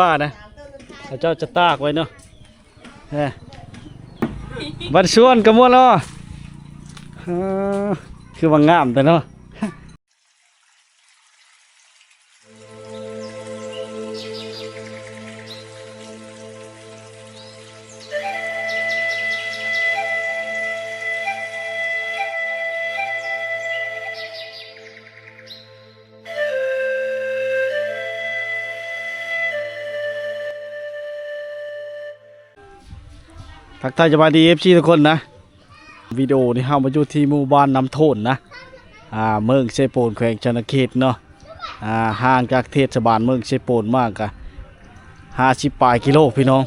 ວ່ານະ ເຂົາເຈົ້າຈະຕາກໄວ້ເນາະ. ເອີ ບັດຊວນກໍມ່ວນແລ້ວ. ເອີ ຄືວ່າງາມແຕ່ເນາະ. ທັກທາຍສະບາຍດີ ເອັຟຊີ ທຸກຄົນນະ. ວິດີໂອນີ້ເຮົາມາຢູ່ທີ່ໝູ່ບ້ານນ້ຳໂທນນະ ອ່າ ເມືອງເຊໂປນ ແຂວງສະຫວັນນະເຂດເນາະ. ອ່າ ຫ່າງຈາກເທດສະບານເມືອງເຊໂປນມາກະຫ້າສິບປາຍກິໂລພີ່ນ້ອງ.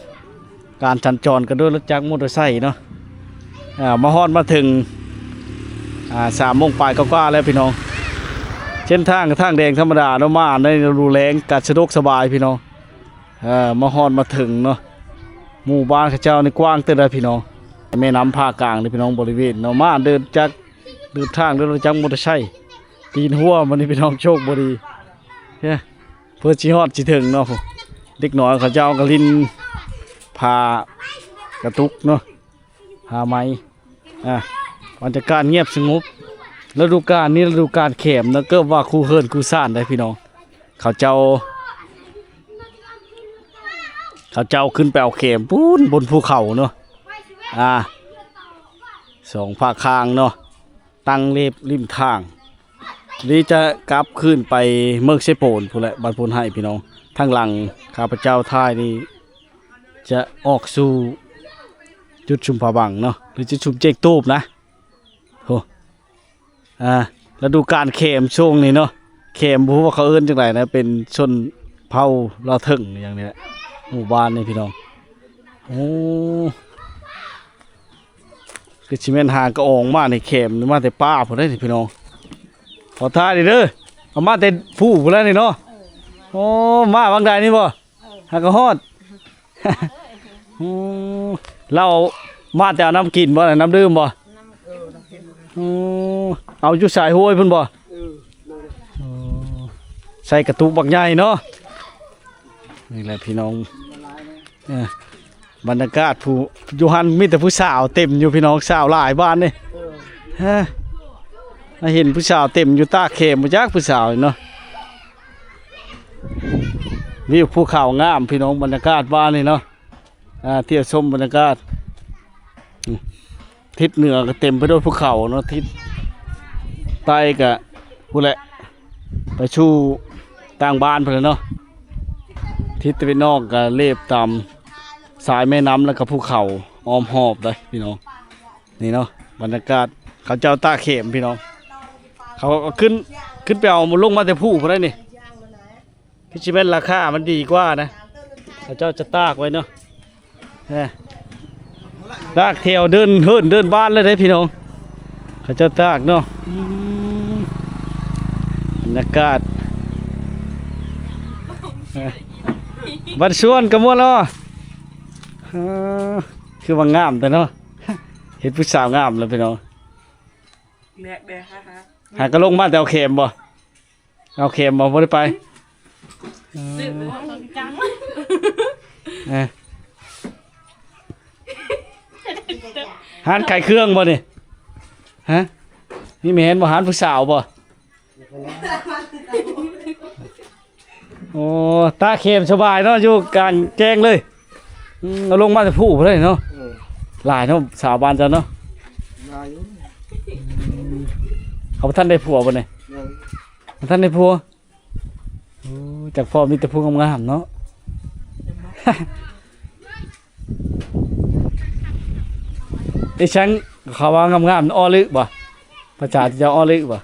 ການສັນຈອນກໍດ້ວຍລົດຈັກມໍເຕີໄຊເນາະ. ອ່າ ມາຮອດມາເຖິງ ອ່າ ສາມໂມງປາຍກວ່າໆແລ້ວພີ່ນ້ອງ. ເສັ້ນທາງກໍທາງແດງທຳມະດາເນາະ, ມາໃນລະດູແລ້ງກໍສະດວກສະບາຍພີ່ນ້ອງ. ເອີ ມາຮອດມາເຖິງເນາະ. ໝູ່ບ້ານເຂົາເຈົ້ານີ້ກວ້າງເຕີບໃດ໋ພີ່ນ້ອງ. ແມ່ນ້ຳພາກາງເດ້ພີ່ນ້ອງ ບໍລິເວນເນາະ. ມາເດີນຈັກ ເດີນທາງເດີນລົດຈັກມໍເຕີໄຊ ຕີນຫົວມື້ນີ້ພີ່ນ້ອງ ໂຊກບໍ່ດີ. ເອີ ເພື່ອຊິຮອດຊິເຖິງເນາະ. ເດັກນ້ອຍເຂົາເຈົ້າກໍຫຼິ້ນ ພາກະຕຸກເນາະ ພາໄມ້. ອ່າ ບັນຍາກາດງຽບສະຫງົບ. ລະດູການນີ້ລະດູການແຂມເນາະ, ເກີບວ່າຄູ່ເຮືອນຄູ່ຊານໄດ໋ພີ່ນ້ອງ. ເຂົາເຈົ້າ ເຂົາເຈົ້າຂຶ້ນໄປເອົາແຂມພຸ້ນ ບົນພູເຂົາເນາະ. ອ່າ ສອງພາກຂ້າງເນາະ ຕັ້ງເລບລິມທາງ. ນີ້ຈະກັບຄືນໄປເມືອງເຊໂປນພຸ້ນແຫຼະ ບ້ານໂພນໄຮພີ່ນ້ອງ. ທາງຫຼັງຂ້າພະເຈົ້າຖ່າຍນີ້ ຈະອອກສູ່ຈຸດຊຸມພະບັງເນາະ ຫຼື ຈຸດຊຸມເຈັກຕູບນະ. ໂອ້ ອ່າ ລະດູການແຂມຊ່ວງນີ້ເນາະ, ແຂມບໍ່ຮູ້ວ່າເຂົາເອີ້ນຈັ່ງໃດນະ, ເປັນຊົນເຜົ່າລາວເຖິງຫຍັງນີ້ແຫຼະ ໝູ່ບ້ານນີ້ພີ່ນ້ອງ. ໂອ້ ຄືຊິແມ່ນຫາກະອອງມາໃນແຄມນີ້ ມາແຕ່ປ່າພຸ້ນເດ້ພີ່ນ້ອງ. ຂໍຖ່າຍເດີ ເອົາມາແຕ່ພູພຸ້ນແຫຼະນີ້ເນາະ. ໂອ້ ມາຫວ່າງໃດນີ້ບໍ່? ຫາກະຮອດ. ໂອ້ ລາວມາແຕ່ເອົານ້ຳກິນບໍ່ ນ້ຳດື່ມບໍ່? ໂອ້ ເອົາຢູ່ສາຍຫ້ວຍພຸ້ນບໍ່? ໂອ້ ໃສ່ກະຕຸກບັກໃຫຍ່ເນາະ. ນີ້ແຫຼະພີ່ນ້ອງ ເອີ ບັນຍາກາດຜູ້ ຢູ່ຫັ້ນມີແຕ່ຜູ້ສາວເຕັມຢູ່ພີ່ນ້ອງ, ສາວຫຼາຍບ້ານນີ້. ຮະ ມາເຫັນຜູ້ສາວເຕັມຢູ່ຕາກແຄມ ບໍ່ຈັກຜູ້ສາວເນາະ. ວິວພູເຂົາງາມພີ່ນ້ອງ, ບັນຍາກາດບ້ານນີ້ເນາະ. ອ່າ ທ່ຽວຊົມບັນຍາກາດ. ທິດເໜືອກໍເຕັມໄປດ້ວຍພູເຂົາເນາະ, ທິດໃຕ້ກໍພຸ້ນແຫຼະ ໄປສູ່ຕ່າງບ້ານພຸ້ນແຫຼະເນາະ, ທິດຕາເວັນອອກກໍເລບຕາມສາຍແມ່ນ້ຳ ແລ້ວກໍພູເຂົາອ້ອມຮອບເດ້ພີ່ນ້ອງ. ນີ້ເນາະ ບັນຍາກາດເຂົາເຈົ້າຕາກແຄມພີ່ນ້ອງ, ເຂົາເອົາຂຶ້ນ ຂຶ້ນໄປເອົາລົງມາແຕ່ພູພຸ້ນໃດ໋ນີ້. ຄືຊິແມ່ນລາຄາມັນດີກວ່ານະ ເຂົາເຈົ້າຈະຕາກໄວ້ເນາະ. ເອີ ຕາກແຖວເດີ່ນເຮືອນເດີ່ນບ້ານເລີຍເດ້ພີ່ນ້ອງ, ເຂົາເຈົ້າຕາກເນາະ. ອືມ ບັນຍາກາດ ເອີ ບັດຊວນກໍມ່ວນແລ້ວ. ເອີ ຄືວ່າງາມແທ້ເນາະ, ເຫັນຜູ້ສາວງາມແລ້ວພີ່ນ້ອງ. ແບະ ແບະ ຫາ ຫາ ຫາກໍລົງມາແຕ່ເອົາແຄມບໍ່? ເອົາແຄມບໍ່? ບໍ່ໄດ້ໄປ. ເອີ ເອີ ຮ້ານຂາຍເຄື່ອງບໍ່ນີ້? ຮະ ມີແມ່ນບໍ່? ຮ້ານຜູ້ສາວບໍ່? ໂອ້ ຕາກແຄມສະບາຍເນາະ ຢູ່ກາງແຈ້ງເລີຍ. ອືມ ເອົາລົງມາແຕ່ພູພຸ້ນເລີຍເນາະ. ເອີ ຫຼາຍເນາະ ສາວບ້ານເຈົ້າເນາະ. ຫຼາຍຢູ່. ອືມ ເຂົາບໍ່ທັນໄດ້ຜົວບໍ່ນີ້? ຍັງ ບໍ່ທັນໄດ້ຜົວ. ໂອ້ ຈັກພໍມີແຕ່ຜູ້ງາມໆເນາະ. ອີສັງເຂົາວ່າງາມໆ ອໍລຶບໍ່? ພາສາເຈົ້າອໍລຶບໍ່?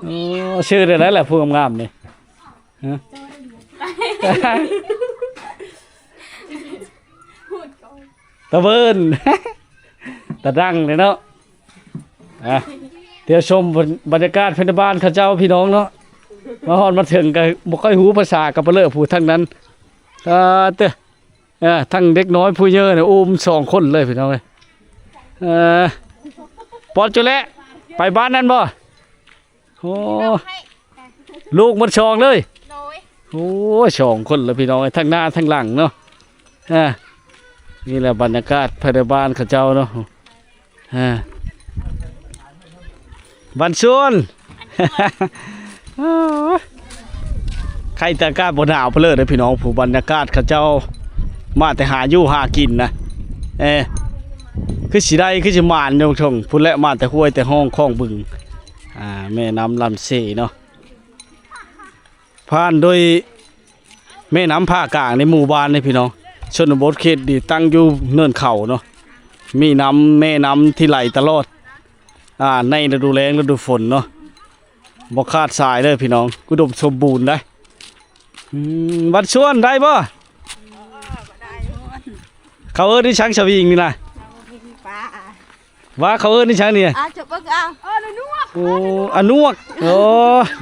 ໂອ້ ຊື່ແນວໃດລະຜູ້ງາມໆນີ້? ຮະ ຕາເວີນ ຕາດັງເດ້ເນາະ. ອ່ະ ທ່ຽວຊົມບັນຍາກາດເພື່ອນບ້ານເຂົາເຈົ້າພີ່ນ້ອງເນາະ, ມາຮອດມາເຖິງກໍບໍ່ຄ່ອຍຮູ້ພາສາກັບປະເລີຜູ້ທັງນັ້ນ. ອ່າ ເຕີ ເອີ ທັງເດັກນ້ອຍຜູ້ໃຫຍ່ນີ້ ໂອ້ມ ສອງຄົນເລີຍພີ່ນ້ອງເອີຍ. ເອີ ປອດຈຸແລະ ໄປບ້ານນັ້ນບໍ່? ໂອ້ ລູກໝົດສອງເລີຍ. ໂດຍ. ໂອ້ຍ ສອງຄົນລະພີ່ນ້ອງເອີຍ ທັງໜ້າທັງຫຼັງເນາະ. ອ່າ ນີ້ແຫຼະບັນຍາກາດພາຍໃນບ້ານເຂົາເຈົ້າເນາະ. ອ່າ ບັນຊວນ ໃຄແຕ່ອາກາດບໍ່ໜາວພຸ້ນເລີຍເດີພີ່ນ້ອງ. ຜູ້ບັນຍາກາດເຂົາເຈົ້າມາແຕ່ຫາຢູ່ຫາກິນນະ. ເອີ ຄືຊິໄດ້ຄືຊິໝານຢູ່ເທິງພຸ້ນແຫຼະ ມາແຕ່ຫ້ວຍແຕ່ຮ່ອງຂອງບຶງ. ອ່າ ແມ່ນ້ຳລຳເຊເນາະ ຜ່ານໂດຍແມ່ນ້ຳພາກາງໃນໝູ່ບ້ານນີ້ພີ່ນ້ອງ. ຊົນນະບົດເຂດນີ້ຕັ້ງຢູ່ເນີນເຂົາເນາະ ມີນ້ຳ ແມ່ນ້ຳທີ່ໄຫຼຕະຫຼອດ ອ່າ ໃນລະດູແລ້ງລະດູຝົນເນາະ ບໍ່ຂາດສາຍເລີຍພີ່ນ້ອງ ອຸດົມສົມບູນໄດ໋. ອືມ ວັດຊວນໄດ້ບໍ່? ເຂົາເອີ້ນອີ່ສັງສະວິງນີ້ນະ? ປາ ວ່າເຂົາເອີ້ນອີ່ສັງນີ້? ອາ ຈະເບິ່ງເອົາ. ໂອ້ ອານວກ ໂອ້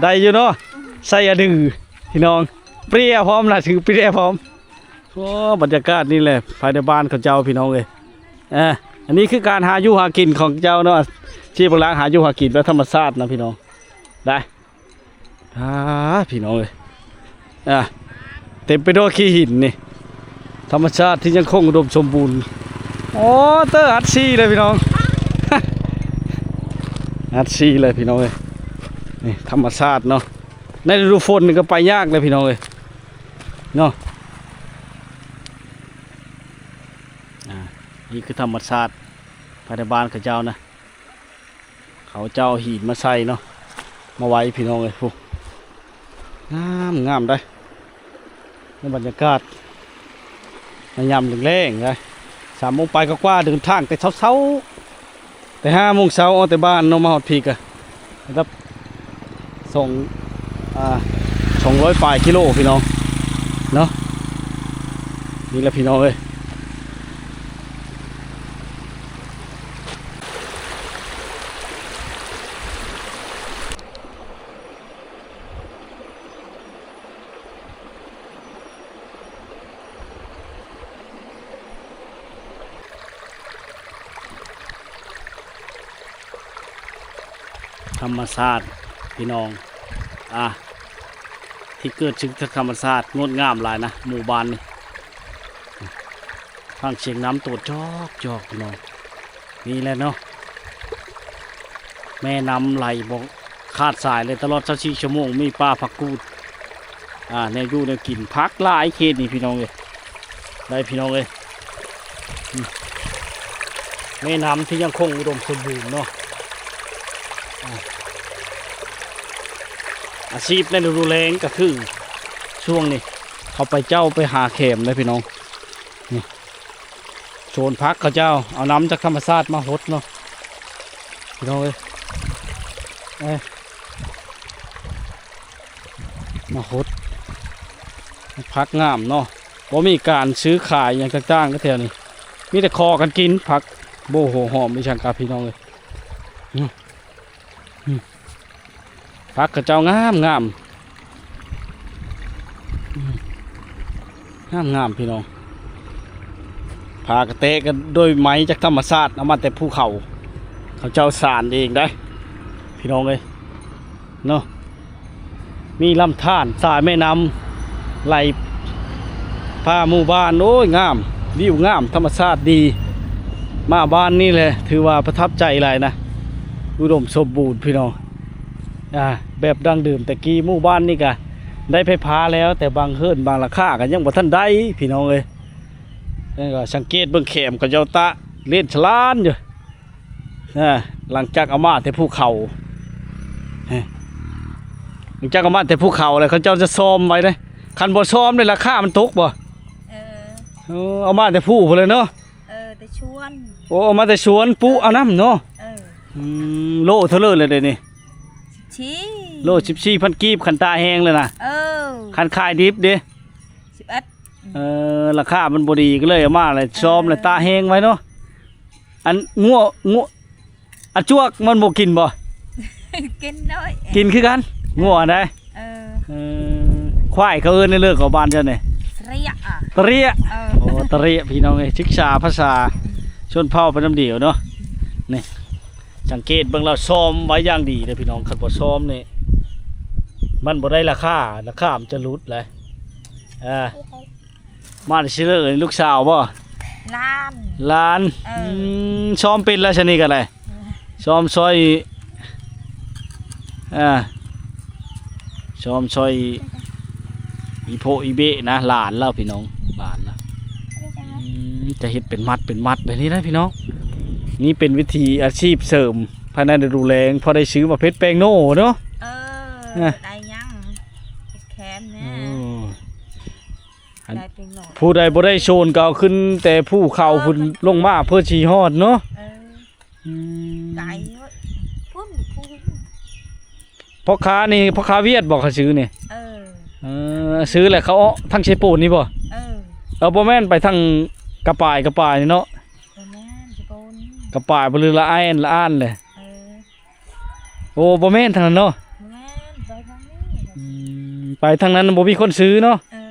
ໄດ້ຢູ່ເນາະ ໃສ່ອະດືພີ່ນ້ອງ ເປຍພ້ອມລະ ຖືເປຍພ້ອມ. ໂອ້ ບັນຍາກາດນີ້ແຫຼະ ພາຍໃນບ້ານເຂົາເຈົ້າພີ່ນ້ອງເອີຍ. ອ່າ ອັນນີ້ຄືການຫາຢູ່ຫາກິນຂອງເຈົ້າເນາະ ທີ່ພວກລາງຫາຢູ່ຫາກິນແບບທຳມະຊາດນະພີ່ນ້ອງ ໄດ້. ອ່າ ພີ່ນ້ອງເອີຍ ອ່າ ເຕັມໄປດ້ວຍຂີ້ຫີນນີ້ ທຳມະຊາດທີ່ຍັງຄົງອຸດົມສົມບູນ. ໂອ້ ເຕີອັດຊີເລີຍພີ່ນ້ອງ ອັດຊີເລີຍພີ່ນ້ອງເອີຍ. ນີ້ທຳມະຊາດເນາະ ໃນລະດູຝົນນີ້ກໍໄປຍາກເລີຍພີ່ນ້ອງເອີຍເນາະ. ອ່າ ນີ້ຄືທຳມະຊາດພາຍໃນບ້ານເຂົາເຈົ້ານະ ເຂົາເຈົ້າເອົາຫີນມາໃສ່ເນາະ ມາໄວ້ພີ່ນ້ອງເອີຍ. ພຸ້ນ ງາມ ງາມໄດ໋ ໃນບັນຍາກາດໃນຍາມແລງໆໄດ໋. ສາມໂມງປາຍກວ່າໆ ເດີນທາງແຕ່ເຊົ້າໆ ແຕ່ຫ້າໂມງເຊົ້າອອກແຕ່ບ້ານເນາະ ມາຮອດພີກະ ລະດັບສອງ ອ່າ ສອງຮ້ອຍປາຍກິໂລພີ່ນ້ອງເນາະ. ນີ້ແຫຼະພີ່ນ້ອງເອີຍ ທຳມະຊາດພີ່ນ້ອງ ອ່າ ທີ່ເກີດຂຶ້ນຈາກທຳມະຊາດ ງົດງາມຫຼາຍນະ ໝູ່ບ້ານນີ້ ຟັງສຽງນ້ຳໂຕດຈອກໆ ພີ່ນ້ອງ. ນີ້ແຫຼະເນາະ ແມ່ນ້ຳໄຫຼບໍ່ຂາດສາຍເລີຍ ຕະຫຼອດຊາວສີ່ຊົ່ວໂມງ. ມີປ່າຜັກກູດ ອ່າ ແນວຢູ່ແນວກິນ ຜັກຫຼາຍເຂດນີ້ພີ່ນ້ອງເອີຍ ໄດ້ພີ່ນ້ອງເອີຍ. ອືມ ແມ່ນ້ຳທີ່ຍັງຄົງອຸດົມສົມບູນເນາະ. ອ່າ ອາຊີບໃນລະດູແລ້ງກໍຄືຊ່ວງນີ້ ເຂົາໄປເຈົ້າໄປຫາແຄມເດ້ພີ່ນ້ອງ. ນີ້ ສວນຜັກເຂົາເຈົ້າເອົານ້ຳຈາກທຳມະຊາດມາຫົດເນາະ ພີ່ນ້ອງເອີຍ. ເອີ ມາຫົດ ຜັກງາມເນາະ ບໍ່ມີການຊື້ຂາຍຫຍັງຕ່າງໆ ແຖວນີ້ ມີແຕ່ຂໍກັນກິນ ຜັກໂບຫົວຫອມອີ່ຫຍັງກະ ພີ່ນ້ອງເອີຍ. ອືມ ອືມ ຜັກເຂົາເຈົ້າງາມໆ ອືມ ງາມໆ ພີ່ນ້ອງ. ຜາກະແຕະກັນໂດຍໄມ້ຈາກທຳມະຊາດ ເອົາມາແຕ່ພູເຂົາ ເຂົາເຈົ້າສານເອງໄດ໋ ພີ່ນ້ອງເອີຍເນາະ. ມີລຳທານສາຍແມ່ນ້ຳໄຫຼຜ່ານໝູ່ບ້ານ ໂອ້ຍ ງາມ ວິວງາມ ທຳມະຊາດດີ. ມາບ້ານນີ້ແຫຼະ ຖືວ່າປະທັບໃຈຫຼາຍນະ ອຸດົມສົມບູນ ພີ່ນ້ອງ. ອ່າ ແບບດັ້ງເດີມແຕ່ກີ້ ໝູ່ບ້ານນີ້ກະໄດ້ໄຟຟ້າແລ້ວ ແຕ່ບາງເຮືອນບາງຫຼັງຄາກໍຍັງບໍ່ທັນໄດ້ ພີ່ນ້ອງເອີຍ. ແລ້ວກໍສັງເກດເບິ່ງແຄມ ເຂົາເຈົ້າຕະເລ່ນສະຫຼານຢູ່ ອ່າ ຫຼັງຈາກເອົາມາແຕ່ພູເຂົາ ເອີ ຫຼັງຈາກເອົາມາແຕ່ພູເຂົາແລ້ວ ເຂົາເຈົ້າຈະຊອມໄວ້ເດ້. ຄັນບໍ່ຊອມນີ້ ລາຄາມັນຕົກບໍ່? ເອີ ເອີ ເອົາມາແຕ່ພູພຸ້ນແຫຼະເນາະ. ເອີ ແຕ່ສວນ ໂອ້ ເອົາມາແຕ່ສວນ ປຸເອົານຳເນາະ. ເອີ ອືມ ໂລເທົ່າເລີແລ້ວເດນີ້? ສິບສີ່ ໂລສິບສີ່ພັນກີບ ຄັນຕາກແຫ້ງແລ້ວນະ. ເອີ ຄັນຂາຍດິບເດ? ສິບເອັດ. ເອີ ລາຄາມັນບໍ່ດີ ກໍເລີຍເອົາມາແລ້ວຊອມ ເອີ ແລ້ວຕາກແຫ້ງໄວ້ເນາະ. ອັນງົວ ງົວ ອາ ຈວກມັນບໍ່ກິນບໍ່? ກິນໂດຍ ກິນຄືກັນ ງົວຫັ້ນໃດ. ເອີ ເອີ ຄວາຍເຂົາເອີ້ນແນວເລີກຂອງບ້ານເຈົ້ານີ້? ຕະເຣຍ ຕະເຣຍ. ເອີ ໂອ້ ຕະເຣຍ ພີ່ນ້ອງເອີຍ ສຶກສາພາສາ ອືມ ຊົນເຜົ່າໄປນຳດຽວເນາະ. ນີ້ ສັງເກດເບິ່ງແລ້ວຊອມໄວ້ຢ່າງດີເດີພີ່ນ້ອງ ຄັນບໍ່ຊອມນີ້ມັນບໍ່ໄດ້ລາຄາ ລາຄາມັນຈະຫຼຸດແຫຼະ. ເອີ ມາຊິເລີ ລູກສາວບໍ່? ຫຼານ ຫຼານ ເອີ ອືມ ຊ້ອມເປັນແລ້ວຊະນີ້ກໍໄດ້ ເອີ ຊ້ອມຊ່ອຍ ອ່າ ຊ້ອມຊ່ອຍອີໂພະອີເບະນະ ຫຼານລາວພີ່ນ້ອງ ຫຼານລາວ ອືມ ຈະເຮັດເປັນມັດເປັນມັດແບບນີ້ນະພີ່ນ້ອງ. ນີ້ເປັນວິຖີອາຊີບເສີມພາຍໃນລະດູແລ້ງ ພໍໄດ້ຊື້ໝາກເຜັດແປ້ງໂນ່ເນາະ ເອີ ອ່າ ໄດ້ຫຍັງແຄມແນ່ ໂອ້ ອັນ ໄດ້ເປັນໂນ່ ຜູ້ໃດບໍ່ໄດ້ໂຊນກໍເອົາຂຶ້ນແຕ່ພູເຂົາພຸ້ນ ເອີ ລົງມາເພື່ອຊິຮອດເນາະ ເອີ ອືມ ໄກພຸ້ນ ພຸ້ນ ພໍ່ຄ້ານີ້ ພໍ່ຄ້າຫວຽດບໍ່ ເຂົາຊື້ນີ້? ເອີ ເອີ ຊື້ແລ້ວເຂົາເອົາທາງເຊໂປນນີ້ບໍ່? ເອີ ເອີ ບໍ່ແມ່ນໄປທາງກະປາຍ ກະປາຍນີ້ເນາະ ບໍ່ແມ່ນ ເຊໂປນ ກະປາຍບໍ່ ຫຼືລະອາຍ ລະອານແຫຼະ ເອີ ໂອ້ ບໍ່ແມ່ນທາງນັ້ນເນາະ ບໍ່ແມ່ນ ໄປທາງນີ້ ອືມ ໄປທາງນັ້ນບໍ່ມີຄົນຊື້ເນາະ ເອີ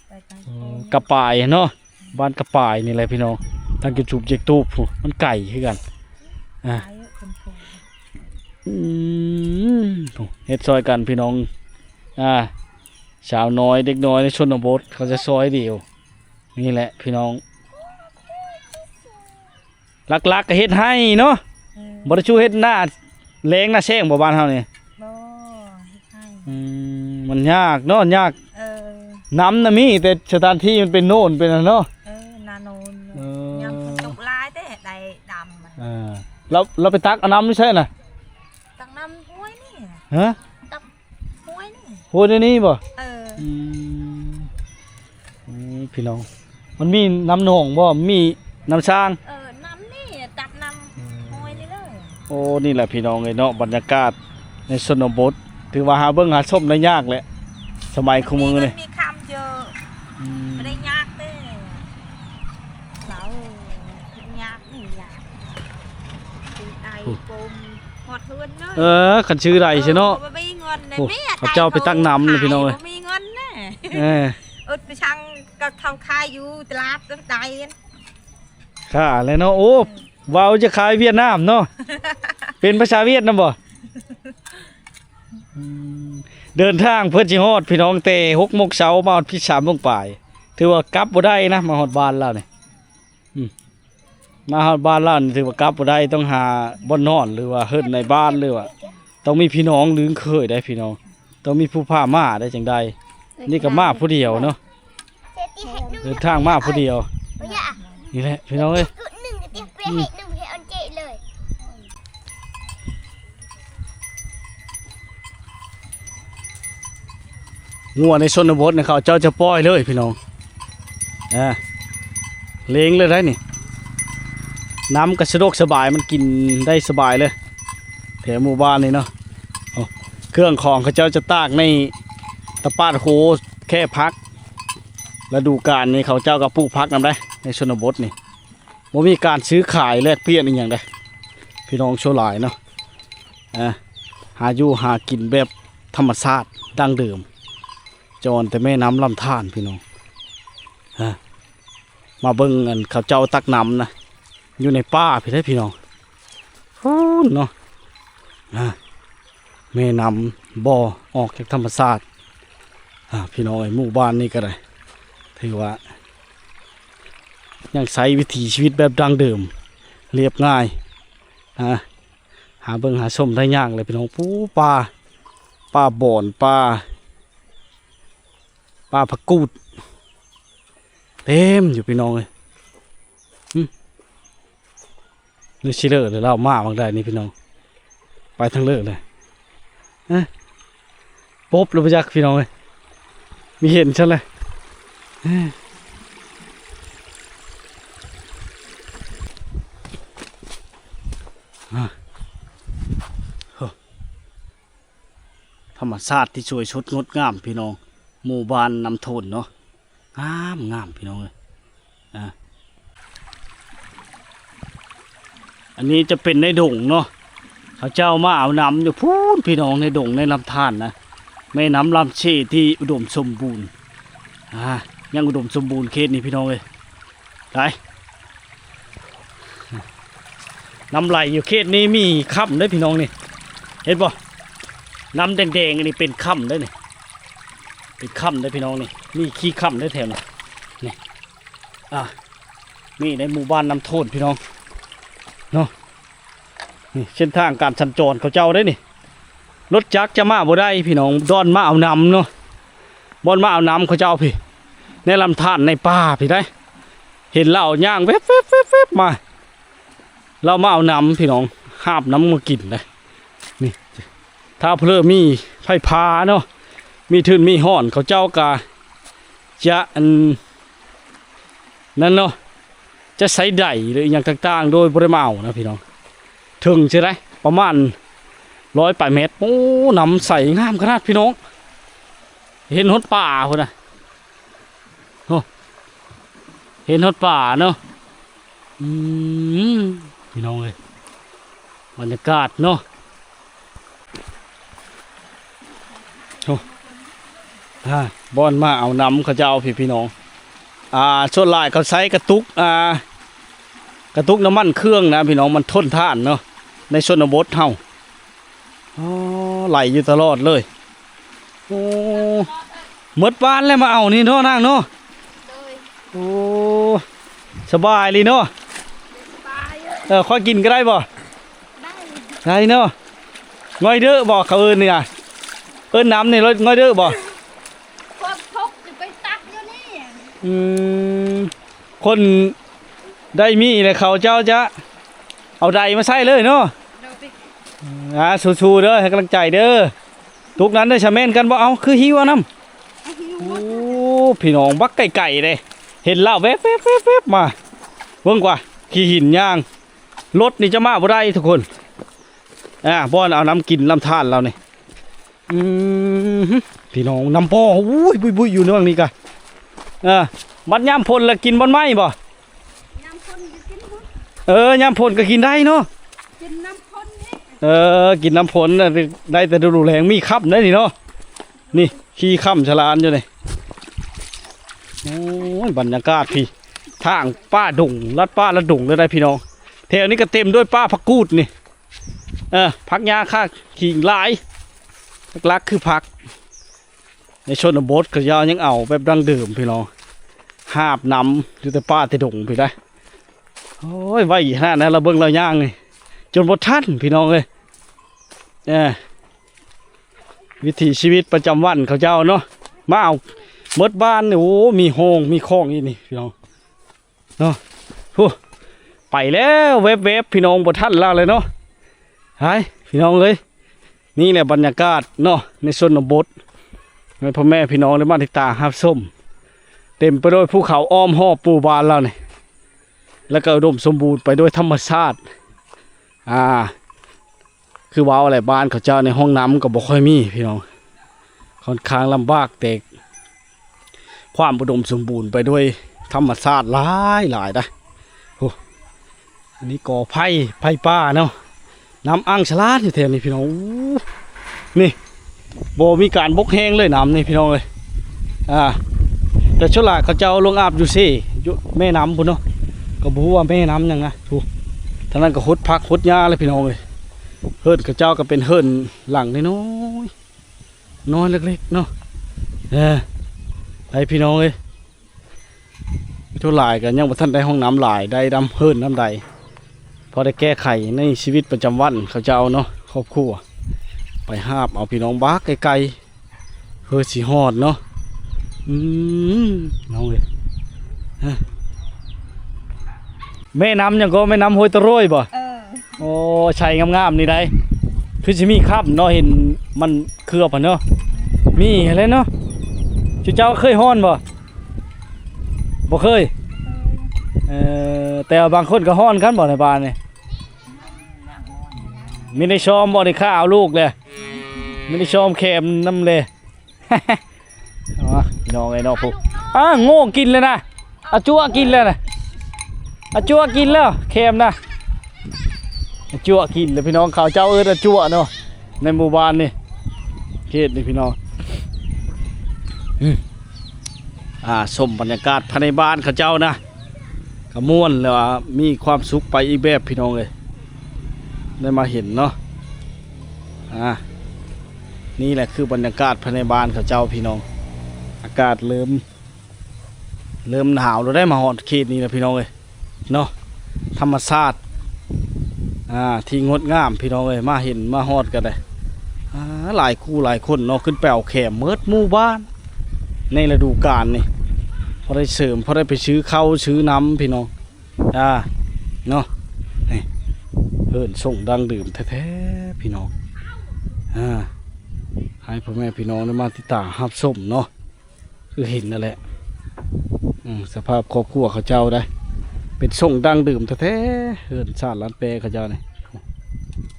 ໄປທາງ ໂອ້ ໂພນ ກະປາຍເນາະ ບ້ານກະປາຍນີ້ແຫຼະພີ່ນ້ອງ ທາງຈະຈູບເຈັກຕູບພຸ້ນ ມັນໄກຄືກັນ ອ່າ ໄປເອີ ຄົນໂພນ ອືມ ເຮັດຊ່ອຍກັນພີ່ນ້ອງ ອ່າ ສາວນ້ອຍ ເດັກນ້ອຍໃນຊົນນະບົດ ເຂົາຈະຊ່ອຍດຽວ ນີ້ແຫຼະພີ່ນ້ອງ ຫຼັກໆກໍເຮັດໄຮ່ເນາະ ເອີ ບໍ່ໄດ້ສູ່ເຮັດນາແລ້ງນາແລ້ງບໍ່ ບ້ານເຮົານີ້? ບໍ່ ເຮັດໄຮ່ ອືມ ມັນຍາກເນາະ ຍາກ ເອີ ນ້ຳນະມີ ແຕ່ສະຖານທີ່ມັນເປັນໂນນ ເປັນອັນເນາະ ເອີ ນາໂນນ ເອີ ຍາມຝົນຕົກຫຼາຍແຕ່ໄດ້ດຳ ເອີ ແລ້ວ ແລ້ວໄປຕັກເອົານ້ຳຢູ່ໃສນະ? ຕັກນ້ຳຫ້ວຍນີ້ ຮະ? ຕັກ ຫ້ວຍນີ້ ຫ້ວຍໃນນີ້ບໍ່? ເອີ ອືມ ອືມ ພີ່ນ້ອງ ມັນມີນ້ຳໜອງບໍ່? ມີນ້ຳສ້າງ? ເອີ ນ້ຳນີ້ ຕັກນ້ຳ ອືມ ຫ້ວຍນີ້ເລີຍ ໂອ້ ນີ້ແຫຼະພີ່ນ້ອງເອີຍເນາະ ບັນຍາກາດໃນຊົນນະບົດ ຖືວ່າຫາເບິ່ງຫາຊົມໄດ້ຍາກແຫຼະ ສະໄໝຄູ່ມື້ນີ້ ມີຄຳເຈີ ອືມ ບໍ່ໄດ້ຍາກເດ້ ເຮົາຍາກນີ້ຍາກ ເປັນໄອ ໂອ້ ໂປມ ຮອດເຮືອນເລີຍ ເອີ ຄັນຊື້ໄດ້ຊິເນາະ ໂອ້ ບໍ່ມີເງິນເດ້ ໂອ້ ເຂົາເຈົ້າໄປຕັກນ້ຳນີ້ພີ່ນ້ອງເອີຍ ບໍ່ມີເງິນນະ ເອີ ອຶດໄປຊັ່ງກັບເຂົາຂາຍຢູ່ຕະຫຼາດໃດ ຄ່າແຫຼະເນາະ ໂອ້ ເວົ້າຈະຂາຍຫວຽດນາມເນາະ ເປັນພາສາຫວຽດນາມບໍ່? ອືມ ເດີນທາງເພື່ອຊິຮອດພີ່ນ້ອງ ແຕ່ຫົກໂມງເຊົ້າມາຮອດພີ້ສາມໂມງປາຍ ຖືວ່າກັບບໍ່ໄດ້ນະ ມາຮອດບ້ານລາວນີ້ ອືມ ມາຮອດບ້ານລາວນີ້ຖືວ່າກັບບໍ່ໄດ້ ຕ້ອງຫາບ່ອນນອນ ຫຼືວ່າເຮືອນໃນບ້ານ ຫຼືວ່າຕ້ອງມີພີ່ນ້ອງ ຫຼືເຄີຍໄດ້ພີ່ນ້ອງ ຕ້ອງມີຜູ້ພາມາໄດ້ຈັ່ງໃດ ນີ້ກໍມາຜູ້ດຽວເນາະ ເດີນທາງມາຜູ້ດຽວ ນີ້ແຫຼະພີ່ນ້ອງເອີຍ ອືມ ງົວໃນຊົນນະບົດນີ້ ເຂົາເຈົ້າຈະປ່ອຍເລີຍພີ່ນ້ອງ ອ່າ ລ້ຽງເລີຍໄດ໋ນີ້ ນ້ຳກໍສະດວກສະບາຍ ມັນກິນໄດ້ສະບາຍເລີຍ ແຖວໝູ່ບ້ານນີ້ເນາະ ໂອ້ ເຄື່ອງຂອງເຂົາເຈົ້າຈະຕາກໃນຕະປາດໂຮແຄ່ຜັກ ລະດູການນີ້ເຂົາເຈົ້າກໍປູກຜັກນຳໄດ໋ ໃນຊົນນະບົດນີ້ ບໍ່ມີການຊື້ຂາຍແລກປ່ຽນອີ່ຫຍັງເດ້ ພີ່ນ້ອງສ່ວນຫຼາຍເນາະ ອ່າ ຫາຢູ່ຫາກິນແບບທຳມະຊາດດັ້ງເດີມ ຈອນແຕ່ແມ່ນ້ຳລຳທານພີ່ນ້ອງ ອ່າ ມາເບິ່ງອັນເຂົາເຈົ້າຕັກນ້ຳນະ ຢູ່ໃນປ່າພີ້ເດ້ພີ່ນ້ອງ ພຸ້ນເນາະ ອ່າ ແມ່ນ້ຳບໍ່ອອກຈາກທຳມະຊາດ ອ່າ ພີ່ນ້ອງເອີຍ ໝູ່ບ້ານນີ້ກໍໄດ້ ຖືວ່າຍັງໃຊ້ວິຖີຊີວິດແບບດັ້ງເດີມ ລຽບງ່າຍ ອ່າ ຫາເບິ່ງຫາຊົມໄດ້ຍາກເລີຍພີ່ນ້ອງ ປູ ປ່າ ປ່າບອນ ປ່າ ປ່າຜັກກູດ ເຕັມຢູ່ພີ່ນ້ອງເອີຍ ອືມ ນີ້ຊິເລີດແລ້ວ ມາບັກໃດນີ້ພີ່ນ້ອງ ໄປທາງເລີດເລີຍ ຮະ ປົບແລ້ວບໍ່ຈັກພີ່ນ້ອງເອີຍ ມີເຫັນຊັ້ນແຫຼະ ຮະ ຮະ ໂອ້ ທຳມະຊາດທີ່ສວຍສົດງົດງາມພີ່ນ້ອງ ໝູ່ບ້ານນ້ຳໂທນເນາະ ງາມໆ ພີ່ນ້ອງເອີຍ ອ່າ ອັນນີ້ຈະເປັນໃນດົງເນາະ ເຂົາເຈົ້າມາເອົານ້ຳຢູ່ພຸ້ນພີ່ນ້ອງ ໃນດົງໃນລຳທານນະ ແມ່ນ້ຳລຳເຊທີ່ອຸດົມສົມບູນ ອ່າ ຍັງອຸດົມສົມບູນເຂດນີ້ພີ່ນ້ອງເອີຍ ໄດ້ ນ້ຳໄຫຼຢູ່ເຂດນີ້ມີຄຳເດ້ພີ່ນ້ອງນີ້ ເຫັນບໍ່? ນ້ຳແດງໆ ອັນນີ້ເປັນຄຳເດ້ນີ້ ເປັນຖ້ຳເດ້ພີ່ນ້ອງນີ້ ມີຂີ້ຖ້ຳເດ້ແຖວນີ້ ນີ້ ອ່າ ນີ້ໃນໝູ່ບ້ານນ້ຳໂທນພີ່ນ້ອງເນາະ. ນີ້ເສັ້ນທາງການສັນຈອນເຂົາເຈົ້າເດ້ນີ້ ລົດຈັກຈະມາບໍ່ໄດ້ພີ່ນ້ອງ ບ່ອນມາເອົານ້ຳເນາະ ບ່ອນມາເອົານ້ຳເຂົາເຈົ້າພີ້ ໃນລຳທານໃນປ່າພີ້ໄດ໋. ເຫັນລາວຍ່າງແວບໆໆໆມາ ລາວມາເອົານ້ຳພີ່ນ້ອງ ຫາບນ້ຳມາກິນເດ້. ນີ້ ຖ້າເຜີມີໄຟຟ້າເນາະ ມີທຶນມີຮ້ອນ ເຂົາເຈົ້າກະຈະ ອັນ ນັ້ນເນາະ ຈະໃຊ້ໄດ ຫຼືອີ່ຫຍັງຕ່າງໆ ໂດຍບໍ່ໄດ້ມາເອົານະພີ່ນ້ອງ. ເຖິງຊິໄດ້ປະມານຮ້ອຍປາຍແມັດ. ໂອ້ ນ້ຳໃສງາມຂະໜາດພີ່ນ້ອງ ເຫັນຮອດປາພຸ້ນນະ. ໂອ້ ເຫັນຮອດປາເນາະ. ອືມ ພີ່ນ້ອງເອີຍ ບັນຍາກາດເນາະ. ໂອ້ ອ່າ ບ່ອນມາເອົານ້ຳເຂົາເຈົ້າພີ້ ພີ່ນ້ອງ. ອ່າ ສ່ວນຫຼາຍເຂົາໃຊ້ກະຕຸກ ອ່າ ກະຕຸກນ້ຳມັນເຄື່ອງນະພີ່ນ້ອງ ມັນທົນທານເນາະ ໃນຊົນນະບົດເຮົາ. ອໍ ໄຫຼຢູ່ຕະຫຼອດເລີຍ. ໂອ້ ໝົດວານແລ້ວມາເອົານີ້ເນາະນາງເນາະ. ໂດຍ ໂອ້ ສະບາຍລີເນາະ. ສະບາຍ ເອີ ຂ້ອຍກິນກໍໄດ້ບໍ່? ໄດ້ ໄດ້ເນາະ. ງ່ອຍເດີບໍ່ເຂົາເອີ້ນນີ້ນະ ເອີ້ນນ້ຳນີ້ງ່ອຍເດີບໍ່? ຄົນພົກຊິໄປຕັກຢູ່ນີ້. ອືມ ຄົນໄດ້ມີແລ້ວ ເຂົາເຈົ້າຈະເອົາໄດມາໃສ່ເລີຍເນາະ. ໂດຍ ອ່າ ສູ້ໆເດີ ໃຫ້ກຳລັງໃຈເດີ. ຕຸກນັ້ນໄດ້ສະແມ່ນກັນບໍ່? ເອົາ ຄືຫິວເອົານຳ. ເອົາຫິວ ໂອ້ ພີ່ນ້ອງ ບັກໄກໆເດ້ ເຫັນລາວແວບໆໆໆມາ. ເບິ່ງກວ່າ ຂີ້ຫີນຍ່າງ ລົດນີ້ຈະມາບໍ່ໄດ້ທຸກຄົນ. ອ່າ ບ່ອນເອົານ້ຳກິນລຳທານລາວນີ້. ອືມ ພີ່ນ້ອງ ນ້ຳບໍ່ ໂອ້ຍ ບຸ້ຍໆຢູ່ເລື່ອງນີ້ກະ. ເອີ ບັດຍາມຝົນລະກິນບ່ອນໄມ້ບໍ່? ຍາມຝົນກໍກິນພຸ້ນ. ເອີ ຍາມຝົນກໍກິນໄດ້ເນາະ ກິນນ້ຳຝົນນີ້. ເອີ ກິນນ້ຳຝົນນະ ໄດ້ແຕ່ລະດູແລ້ງ ມີຄ້ຳໄດ໋ນີ້ເນາະ. ນີ້ ຂີ້ຄ້ຳສະຫຼານຢູ່ນີ້. ໂອ້ຍ ບັນຍາກາດພີ້ ທາງປ່າດົງ ລັດປ່າລັດດົງເລີຍໄດ໋ພີ່ນ້ອງ. ແຖວນີ້ກໍເຕັມດ້ວຍປ່າຜັກກູດນີ້. ເອີ ຜັກຫຍ້າຄາຂີງຫຼາຍ ຫຼັກໆຄືຜັກ. ໃນຊົນນະບົດເຂົາເຈົ້າຍັງເອົາແບບດັ້ງເດີມພີ່ນ້ອງ ຫາບນ້ຳຢູ່ແຕ່ປ່າແຕ່ດົງພີ້ໄດ໋. ໂອ້ຍ ໄວຂະໜາດນັ້ນລະ ເບິ່ງລາວຍ່າງນີ້ ຈົນບໍ່ທັນພີ່ນ້ອງເອີຍ. ເອີ ວິຖີຊີວິດປະຈຳວັນເຂົາເຈົ້າເນາະ ມາເອົາໝົດບ້ານນີ້. ໂອ້ ມີໂຮງມີຄອງອີກນີ້ພີ່ນ້ອງ ເນາະ. ໂອ້ ໄປແລ້ວແວບໆ ພີ່ນ້ອງ ບໍ່ທັນລາວເລີຍເນາະ. ໄປ ພີ່ນ້ອງເອີຍ ນີ້ແຫຼະບັນຍາກາດເນາະ ໃນຊົນນະບົດ ໃຫ້ພໍ່ແມ່ພີ່ນ້ອງໄດ້ມາຕິດຕາມຮັບຊົມ. ເຕັມໄປດ້ວຍພູເຂົາອ້ອມຮອບໝູ່ບ້ານລາວນີ້ ແລ້ວກໍອຸດົມສົມບູນໄປດ້ວຍທຳມະຊາດ. ອ່າ ຄືເວົ້າແຫຼະ ບ້ານເຂົາເຈົ້າໃນຫ້ອງນ້ຳກໍບໍ່ຄ່ອຍມີພີ່ນ້ອງ ຂ້ອນຂ້າງລຳບາກ ແຕ່ຄວາມອຸດົມສົມບູນໄປດ້ວຍທຳມະຊາດຫຼາຍໆ ໄດ໋. ໂອ້ ອັນນີ້ກໍໄຜ່ ໄຜ່ປ່າເນາະ ນ້ຳອັ່ງສະຫຼາດຢູ່ແຖວນີ້ພີ່ນ້ອງ. ໂອ້ ນີ້ ບໍ່ມີການບົກແຫ້ງເລີຍນ້ຳນີ້ພີ່ນ້ອງເອີຍ. ອ່າ ແຕ່ສ່ວນຫຼາຍເຂົາເຈົ້າລົງອາບຢູ່ເຊ ຢູ່ແມ່ນ້ຳພຸ້ນເນາະ ກໍບໍ່ຮູ້ວ່າແມ່ນ້ຳຫຍັງນະ. ໂອ້ ທາງນັ້ນກໍຫົດຜັກຫົດຫຍ້າແລ້ວພີ່ນ້ອງເອີຍ. ເຮືອນເຂົາເຈົ້າກໍເປັນເຮືອນຫຼັງນ້ອຍໆ ນອນເລັກໆເນາະ. ເອີ ໄປພີ່ນ້ອງເອີຍ ໂຕຫຼາຍກໍຍັງບໍ່ທັນໄດ້ຫ້ອງນ້ຳຫຼາຍ ໄດ້ນຳເຮືອນນຳໃດ ພໍໄດ້ແກ້ໄຂໃນຊີວິດປະຈຳວັນເຂົາເຈົ້າເນາະ ຄອບຄົວ. ໄປຫາບເອົາພີ່ນ້ອງບາກໄກໆ ເພື່ອຊິຮອດເນາະ. ອືມ ນ້ອງເອີຍ ຮະ ແມ່ນ້ຳຫຍັງກໍ ແມ່ນ້ຳຫ້ວຍຕະໂຣຍບໍ່? ເອີ ໂອ້ ໃສງາມໆນີ້ໃດ໋ ຄືຊິມີຄຳເນາະ ເຫັນມັນເຄືອບຫັ້ນເນາະ. ມີຫັ້ນແຫຼະເນາະ. ເຈົ້າເຄີຍຮ້ອນບໍ່? ບໍ່ເຄີຍ. ເອີ ແຕ່ວ່າບາງຄົນກໍຮ້ອນກັນບໍ່ໃນບ້ານນີ້? ມີໄດ້ຊອມບໍ່? ໄດ້ຂ້າເອົາລູກແຫຼະ ມີໄດ້ຊອມແຄມນຳແຫຼະ. ອໍ ພີ່ນ້ອງເອີຍເນາະ ຜູ້ ອ້າ ໂງ່ກິນແລ້ວນະ ອາຈົວະກິນແລ້ວນະ ອາຈົວະກິນແລ້ວ ແຄມນະ ອາຈົວະກິນແລ້ວພີ່ນ້ອງ. ເຂົາເຈົ້າເອີ້ນອາຈົວະເນາະ ໃນໝູ່ບ້ານນີ້ ເຂດນີ້ພີ່ນ້ອງ. ອືມ ອ່າ ຊົມບັນຍາກາດພາຍໃນບ້ານເຂົາເຈົ້ານະ ກໍມ່ວນ ແລ້ວມີຄວາມສຸກໄປອີກແບບ ພີ່ນ້ອງເອີຍ ໄດ້ມາເຫັນເນາະ. ອ່າ ນີ້ແຫຼະຄືບັນຍາກາດພາຍໃນບ້ານເຂົາເຈົ້າ ພີ່ນ້ອງ. ອາກາດເລີ່ມ ເລີ່ມໜາວແລ້ວໄດ໋ ມາຮອດເຂດນີ້ແລ້ວພີ່ນ້ອງເອີຍເນາະ. ທຳມະຊາດ ອ່າ ທີ່ງົດງາມພີ່ນ້ອງເອີຍ ມາເຫັນມາຮອດກໍໄດ້ ອ່າ ຫຼາຍຄູ່ຫຼາຍຄົນເນາະ ຂຶ້ນໄປເອົາແຂມໝົດໝູ່ບ້ານໃນລະດູການນີ້ ພໍໄດ້ເສີມ ພໍໄດ້ໄປຊື້ເຂົ້າຊື້ນ້ຳພີ່ນ້ອງ. ອ່າ ເນາະ ນີ້ ເຮືອນຊົງດັ້ງເດີມແທ້ໆ ພີ່ນ້ອງ. ອ່າ ໃຫ້ພໍ່ແມ່ພີ່ນ້ອງໄດ້ມາຕິດຕາມຮັບຊົມເນາະ ຄືເຫັນນັ້ນແຫຼະ. ອືມ ສະພາບຄອບຄົວເຂົາເຈົ້າໄດ໋ ເປັນຊົງດັ້ງເດີມແທ້ໆ ເຮືອນຊາດລ້ານແປເຂົາເຈົ້ານີ້.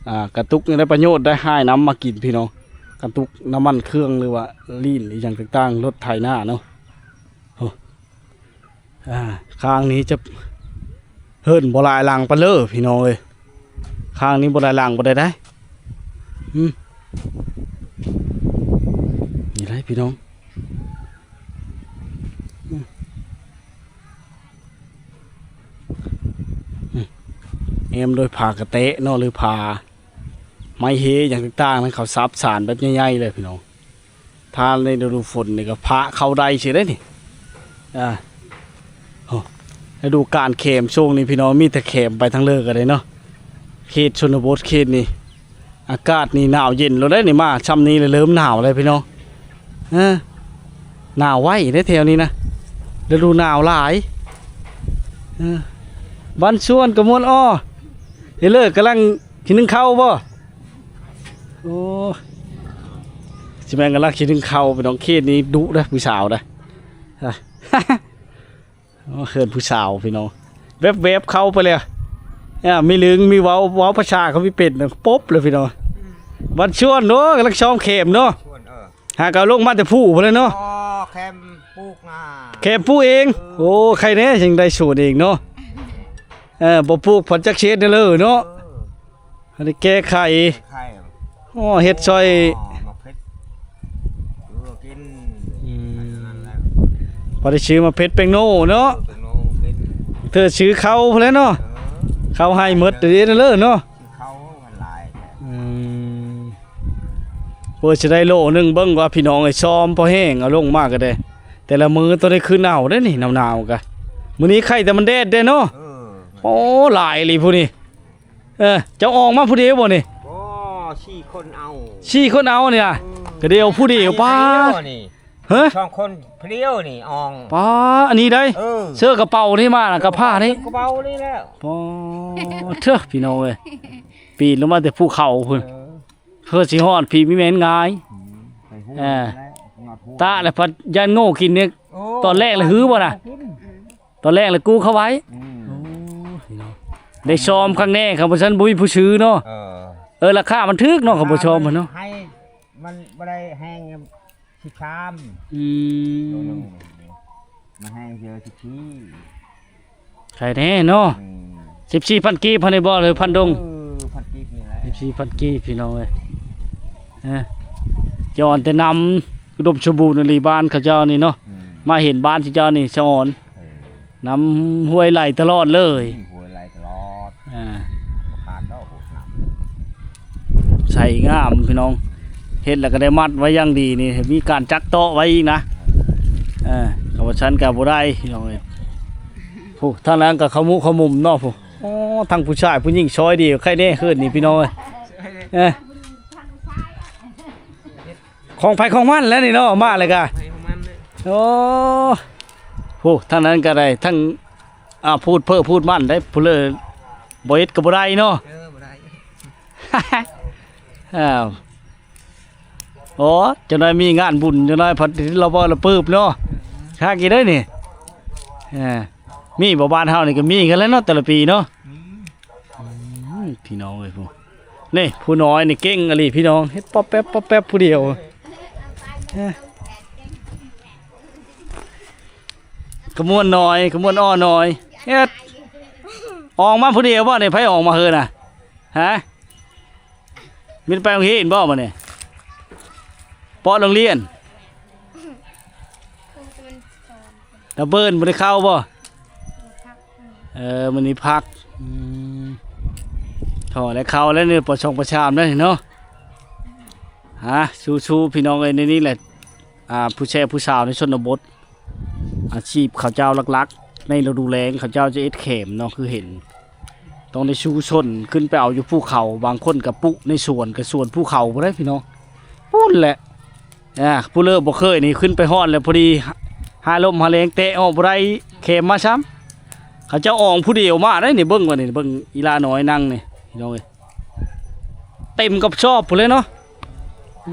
ອ່າ ກະຕຸກຍັງໄດ້ປະໂຫຍດໄດ໋ ຫາຍນ້ຳມາກິນພີ່ນ້ອງ ກະຕຸກນ້ຳມັນເຄື່ອງ ຫຼືວ່າລີ້ນອີ່ຫຍັງຕ່າງໆ ລົດໄຖນາເນາະ. ໂອ້ ອ່າ ຂ້າງນີ້ຈະ ເຮືອນບໍ່ຫຼາຍຫຼັງປານເລີພີ່ນ້ອງເອີຍ ຂ້າງນີ້ບໍ່ຫຼາຍຫຼັງປານໃດໄດ໋. ອືມ ນີ້ໄດ໋ພີ່ນ້ອງ ອືມ ອືມ ແອ້ມດ້ວຍຜ້າກະແຕະເນາະ ຫຼືຜ້າໄມ້ເຮຫຍັງຕ່າງໆ ນັ້ນເຂົາສາບສານແບບໃຫຍ່ໆ ເລີຍພີ່ນ້ອງ. ຖ້າໃນລະດູຝົນນີ້ກໍພະເຂົ້າໄດ້ຊື່ເດ້ນີ້. ອ່າ ໂອ້ ລະດູການແຂມຊ່ວງນີ້ພີ່ນ້ອງ ມີແຕ່ແຂມໄປທາງເລີກກໍໄດ້ເນາະ. ເຂດຊົນນະບົດເຂດນີ້ ອາກາດນີ້ໜາວເຢັນໂລດເດ້ນີ້ ມາຊ່ຳນີ້ແລ້ວເລີ່ມໜາວແລ້ວພີ່ນ້ອງ. ເອີ ໜາວໄວເດ້ແຖວນີ້ນະ ລະດູໜາວຫຼາຍ. ເອີ ບ້ານຊວນກະມ່ວນອໍ ເອີ ເລີກກຳລັງ ຂີ້ໜຶ້ງເຂົ້າບໍ່? ໂອ້ ຊິແມ່ນກະລັກຂີ້ໜຶ້ງເຂົ້າ ພີ່ນ້ອງ. ເຂດນີ້ດຸເດ້ ຜູ້ສາວເດ້. ໂອ້ ເຮືອນຜູ້ສາວພີ່ນ້ອງ ແວບໆເຂົ້າໄປແລ້ວ. ອາ ມີລຶງ ມີເວົ້າ ເວົ້າພາສາເຂົາບໍ່ເປັນ ປົບເລີຍພີ່ນ້ອງ. ບ້ານຊວນເນາະ ກຳລັງຊອມແຂມເນາະ. ຊວນ ເອີ ຫາກະລົງມາແຕ່ພູພຸ້ນແຫຼະເນາະ. ອໍ ແຄມປູກນາ ແຄມປູກເອງ. ເອີ ໂອ້ ໄຄແນ່ ຈັ່ງໄດ້ສວນເອງເນາະ. ເອີ ບໍ່ປູກພັນຈັກເຮັດແນວເລີເນາະ. ເອີ ອັນນີ້ແກ້ໄຂ ໄຂ ອໍ ເຮັດຊ່ອຍ ອໍ ໝາກເຜັດ ເອີ ກິນ. ອືມ ນັ້ນແຫຼະ ພໍໄດ້ຊື້ໝາກເຜັດແປ້ງໂນເນາະ. ເອີ ແປ້ງໂນກິນ ເທີຊື້ເຂົ້າພຸ້ນແຫຼະເນາະ. ເອີ ເຂົ້າໃຫ້ໝົດເດ້ເລີເນາະ. ເຂົ້າມັນຫຼາຍແທ້. ອືມ ເພື່ອຊິໄດ້ໂລໜຶ່ງ ເບິ່ງວ່າພີ່ນ້ອງເອີຍ ຊອມພໍແຫ້ງ ເອົາລົງມາກໍໄດ້ ແຕ່ລະມື້ຕ້ອງໄດ້ຂຶ້ນເອົາເດ້ນີ້ ໜາວໆກະ. ມື້ນີ້ໄຄແຕ່ມັນແດດເດ້ເນາະ. ເອີ ໂອ້ ຫຼາຍອີ່ຫຼີຜູ້ນີ້. ເອີ ເຈົ້າອອກມາຜູ້ດຽວບໍ່ນີ້? ບໍ່ ສີ່ຄົນເອົາ ສີ່ຄົນເອົານີ້ນະ. ເອີ ກະດຽວຜູ້ດຽວ ປາດ ໃຜຜູ້ດຽວນີ້. ຮະ ສອງຄົນຜູ້ດຽວນີ້ອອກ ປາດ ອັນນີ້ໄດ໋. ເອີ ເສື້ອກະເປົານີ້ມານະ ກະຜ້ານີ້ ກະເປົານີ້ແຫຼະ. ປາດເທີ ພີ່ນ້ອງເອີຍ ປີນລົງມາແຕ່ພູເຂົາພຸ້ນ. ເອີ ເພື່ອຊິຮອດພີ້ມີແມ່ນງ່າຍ. ອືມ ເອີ ຕາແລ້ວພັດຢ້ານໂງ່ກິນນີ້. ໂອ້ ຕອນແລກລະຮືບໍ່ນະ? ຕອນແລກລະກູ້ເຂົ້າໄວ້. ອືມ ໂອ້ຍເນາະ ໄດ້ຊອມຄັກແນ່ ຄັນບໍ່ຊັ້ນບໍ່ມີຜູ້ຊື້ເນາະ. ເອີ ເອີ ລາຄາມັນຖືກເນາະ ຄັນບໍ່ຊອມຫັ້ນເນາະ. ໃຫ້ມັນບໍ່ໄດ້ແຮງສິບສາມ. ອືມ ໂຕໜຶ່ງ ມັນແຮງເທື່ອສິບສີ່. ໄຄແນ່ເນາະ. ອືມ ສິບສີ່ພັນກີບຫັ້ນນີ້ບໍ່ ຫຼືພັນດົງ? ເອີ ພັນກີບນີ້ແຫຼະ ສິບສີ່ພັນກີບ ພີ່ນ້ອງເອີຍ. ເອີ ຍ້ອນແຕ່ນຳອຸດົມສົມບູນອີ່ຫຼີ ບ້ານເຂົາເຈົ້ານີ້ເນາະ. ອືມ ມາເຫັນບ້ານເຂົາເຈົ້ານີ້ສະອອນ. ເອີ ນ້ຳຫ້ວຍໄຫຼຕະຫຼອດເລີຍ. ອືມ ຫ້ວຍໄຫຼຕະຫຼອດ. ອ່າ ບໍ່ຂາດດອກ ນ້ຳໃສງາມພີ່ນ້ອງ ເຮັດແລ້ວກໍໄດ້ມັດໄວ້ຢ່າງດີນີ້ ມີການຈັກເຕາະໄວ້ອີກນະ. ເອີ ເອີ ຄັນບໍ່ຊັ້ນກໍບໍ່ໄດ້ພີ່ນ້ອງເອີຍ. ຜູ້ທາງນັ້ນກໍເຂົ້າໝູ່ເຂົ້າມຸມເນາະ. ຜູ້ ໂອ້ ທັງຜູ້ຊາຍຜູ້ຍິງຊ່ອຍດີ ໄຄແນ່ເຮືອນນີ້ພີ່ນ້ອງເອີຍ. ເອີ ຂອງໃຜຂອງມັນແຫຼະນີ້ເນາະ ມາແລ້ວກະ. ໃຜຂອງມັນເລີຍ. ໂອ້ ຜູ້ທາງນັ້ນກໍໄດ້ ທັງ ອ່າ ພູດເພີ້ພູດມັນໄດ້ ຜູ້ເລີ ບໍ່ເຮັດກໍບໍ່ໄດ້ເນາະ. ເອີ ບໍ່ໄດ້. ອ້າວ ໂອ້ ຈັກໜ້ອຍມີງານບຸນ ຈັກໜ້ອຍພັດລະບໍ່ລະປຶບເນາະ. ຄັກອີກເດ້ນີ້. ເອີ ມີບໍ່ ບ້ານເຮົານີ້ກໍມີກັນແຫຼະເນາະ ແຕ່ລະປີເນາະ. ອືມ ພີ່ນ້ອງເອີຍ ຜູ້ ນີ້ຜູ້ນ້ອຍນີ້ເກັ່ງອີ່ຫຼີພີ່ນ້ອງ ເຮັດປັອບແປັບ ປັອບແປັບຜູ້ດຽວ. ເອີ ຂະມວນນ້ອຍ ຂະມວນອໍນ້ອຍ ເຮັດ ອອກມາຜູ້ດຽວບໍ່ນີ້? ໃຜອອກມາເຮີນນະ? ຮະ ມີໄປໂຮງຮຽນບໍ່ມື້ນີ້? ປອດໂຮງຮຽນ ຕາເບີນບໍ່ໄດ້ເຂົ້າບໍ່? ເອີ ມື້ນີ້ພັກ. ອືມ ທໍ່ແລ້ວເຂົ້າແລ້ວນີ້ ປ.ສອງ ປ.ສາມ ແລ້ວນີ້ເນາະ. ຫາ ສູ້ໆ ພີ່ນ້ອງເອີຍ ໃນນີ້ແຫຼະ. ອ່າ ຜູ້ແຊຜູ້ສາວໃນຊົນນະບົດ ອາຊີບເຂົາເຈົ້າຫຼັກໆ ໃນລະດູແລ້ງເຂົາເຈົ້າຈະເຮັດແຄມເນາະ ຄືເຫັນ ຕ້ອງໄດ້ສູ້ຊົນຂຶ້ນໄປເອົາຢູ່ພູເຂົາ ບາງຄົນກໍປຸໃນສວນ ກໍສວນພູເຂົາພຸ້ນເດ້ພີ່ນ້ອງ ພຸ້ນແຫຼະ. ອ່າ ຜູ້ເລີກບໍ່ເຄີຍນີ້ຂຶ້ນໄປຮອດແລ້ວ ພໍດີຫາລົມຫາແລງແຕະອອກບໍ່ໄດ້ແຄມມາຊ້ຳ ເຂົາເຈົ້າອອງຜູ້ດຽວມາໄດ້ນີ້ ເບິ່ງວ່ານີ້ ເບິ່ງອີຫຼ້ານ້ອຍນັ່ງນີ້ພີ່ນ້ອງເອີຍ ເຕັມກະສອບພຸ້ນເລີຍເນາະ. ອື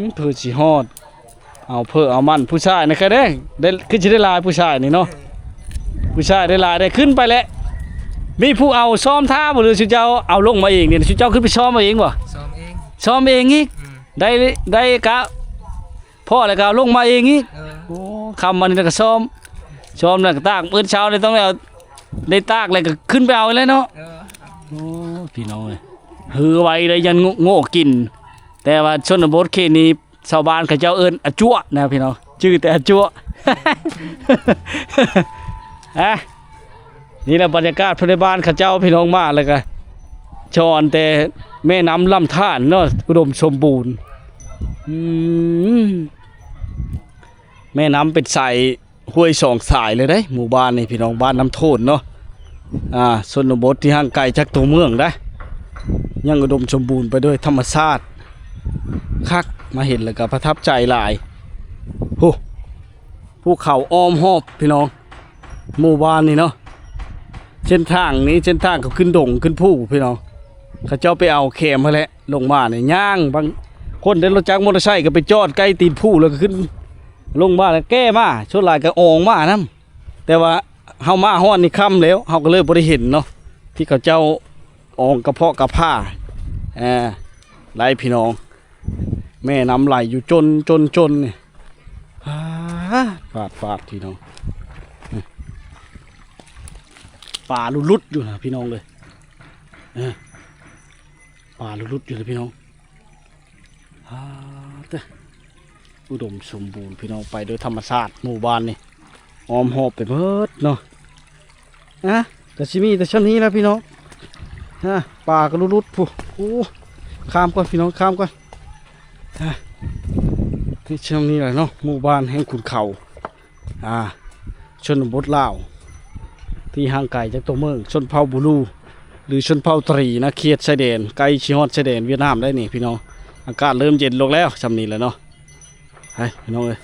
ມ ເພື່ອຊິຮອດ ເອົາເພີ້ເອົາມັນ ຜູ້ຊາຍນີ້ກະໄດ້ ໄດ້ ຄືຊິໄດ້ຫຼາຍຜູ້ຊາຍນີ້ເນາະ ຜູ້ຊາຍໄດ້ຫຼາຍ ໄດ້ຂຶ້ນໄປແຫຼະ ມີຜູ້ເອົາຊ້ອມຖ້າບໍ່ ຫຼືຊຸເຈົ້າເອົາລົງມາເອງນີ້ ຊຸເຈົ້າຂຶ້ນໄປຊ້ອມເອົາເອງບໍ່? ຊ້ອມເອງ ຊ້ອມເອງອີກ ອືມ ໄດ້ ໄດ້ກະພໍ້ແລ້ວກະເອົາລົງມາເອງອີກ ເອີ ໂອ້ ຄ່ຳມານີ້ແລ້ວກະຊ້ອມ ຊ້ອມແລ້ວກະຕາກ ມື້ເຊົ້ານີ້ຕ້ອງໄດ້ເອົາ ໄດ້ຕາກແລ້ວກະຂຶ້ນໄປເອົາແລ້ວເນາະ ເອີ ໂອ້ ພີ່ນ້ອງເອີຍ ຮືໄວເລີຍ ຢ້ານໂງ່ກິນ ແຕ່ວ່າຊົນນະບົດເຂດນີ້ ຊາວບ້ານເຂົາເຈົ້າເອີ້ນອາຈົວະນະພີ່ນ້ອງ ຈື່ແຕ່ອາຈົວະ ອ່ະ ນີ້ແຫຼະບັນຍາກາດພາຍໃນບ້ານເຂົາເຈົ້າພີ່ນ້ອງ ມາແລ້ວກະສອນແຕ່ແມ່ນ້ຳລຳທານເນາະ ອຸດົມສົມບູນ ອືມ ແມ່ນ້ຳເປັນສາຍ ຫ້ວຍສອງສາຍເລີຍເດ້ ໝູ່ບ້ານນີ້ພີ່ນ້ອງ ບ້ານນ້ຳໂທນເນາະ ອ່າ ຊົນນະບົດທີ່ຫ່າງໄກຈາກຕົວເມືອງເດ້ ຍັງອຸດົມສົມບູນໄປດ້ວຍທຳມະຊາດ ຄັກ ມາເຫັນແລ້ວກໍປະທັບໃຈຫຼາຍ. ໂອ້ ພູເຂົາອ້ອມຮອບພີ່ນ້ອງ ໝູ່ບ້ານນີ້ເນາະ ເສັ້ນທາງນີ້ ເສັ້ນທາງເຂົາຂຶ້ນດົງຂຶ້ນພູພີ່ນ້ອງ ເຂົາເຈົ້າໄປເອົາແຄມຫັ້ນແຫຼະ ລົງມານີ້ຍ່າງ ບາງຄົນໄດ້ລົດຈັກມໍເຕີໄຊກໍໄປຈອດໃກ້ຕີນພູ ແລ້ວກໍຂຶ້ນ ລົງມາແລ້ວແກ່ມາ ສ່ວນຫຼາຍກໍອອງມານຳ ແຕ່ວ່າເຮົາມາຮອດນີ້ຄ່ຳແລ້ວ ເຮົາກໍເລີຍບໍ່ໄດ້ເຫັນເນາະ ທີ່ເຂົາເຈົ້າອອງກະເພາະກະພ້າ ເອີ ໄຫຼພີ່ນ້ອງ ແມ່ນ້ຳໄຫຼຢູ່ຈົນ ຈົນ ຈົນນີ້ ປາດ ປາດ ພີ່ນ້ອງ ປາຫຼຸດໆຢູ່ນະພີ່ນ້ອງເອີຍ ເອີ ປາຫຼຸດໆຢູ່ນະພີ່ນ້ອງ. ອ່າ ເຕີ ອຸດົມສົມບູນພີ່ນ້ອງ ໄປໂດຍທຳມະຊາດ ໝູ່ບ້ານນີ້ອ້ອມຮອບໄປເບິດເນາະ ອ່ະ ກະຊິມີແຕ່ຊ່ຳນີ້ແຫຼະພີ່ນ້ອງ ອ່າ ປາກະຫຼຸດໆພຸ້ນ ໂອ້ ຂ້າມກ່ອນພີ່ນ້ອງ ຂ້າມກ່ອນ ອ່າ ມີຊ່ຳນີ້ແຫຼະເນາະ ໝູ່ບ້ານແຫ່ງຂຸນເຂົາ ອ່າ ຊົນນະບົດລາວ ທີ່ຫ່າງໄກຈາກຕົວເມືອງ ຊົນເຜົ່າບູລູ ຫຼື ຊົນເຜົ່າຕະຣີນະ ເຂດຊາຍແດນ ໃກ້ຊິຮອດຊາຍແດນຫວຽດນາມແລ້ວນີ້ພີ່ນ້ອງ ອາກາດເລີ່ມເຢັນລົງແລ້ວ ຊ່ຳນີ້ແຫຼະເນາະ ໄປພີ່ນ້ອງເອີຍ